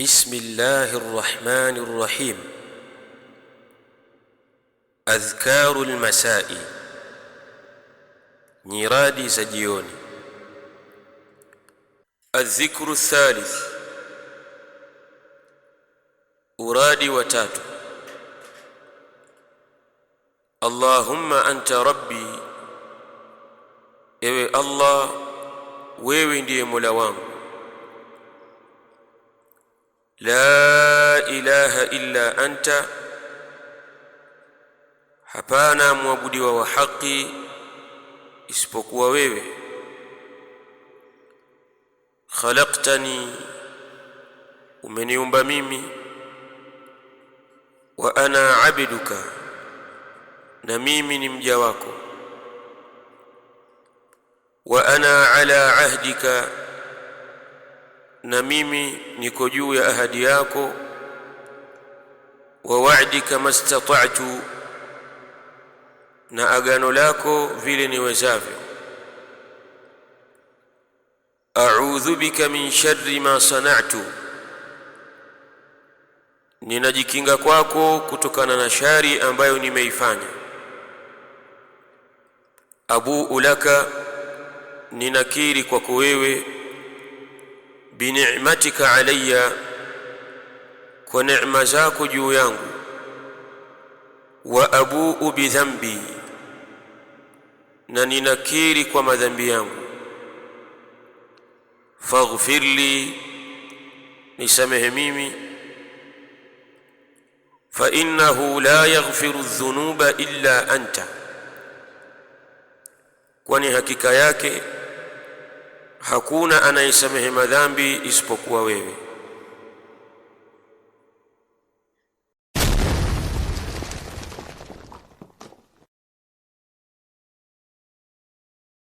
Bismillahi rrahmani rrahim. Adhkaru lmasai, nyiradi za jioni. Aldhikru thalith, uradi wa tatu. Allahumma anta rabbi, ewe Allah, wewe ndiye mola wangu. La ilaha illa anta, hapana mwabudiwa wa haki isipokuwa wewe. Khalaqtani, umeniumba mimi. Wa ana abduka, na mimi ni mja wako. Wa ana ala ahdika, na mimi niko juu ya ahadi yako. Wa wa'dika mastata'tu, na agano lako vile niwezavyo. A'udhu bika min sharri ma sana'tu, ninajikinga kwako kutokana na shari ambayo nimeifanya. Abuu laka, ninakiri kwako wewe. Bini'matika alayya, kwa neema zako juu yangu. Wa abuu bidhambi, na ninakiri kwa madhambi yangu. Faghfir li, nisamehe mimi. Fa innahu la yaghfiru dhunuba illa anta, kwani hakika yake hakuna anayesamehe madhambi isipokuwa wewe.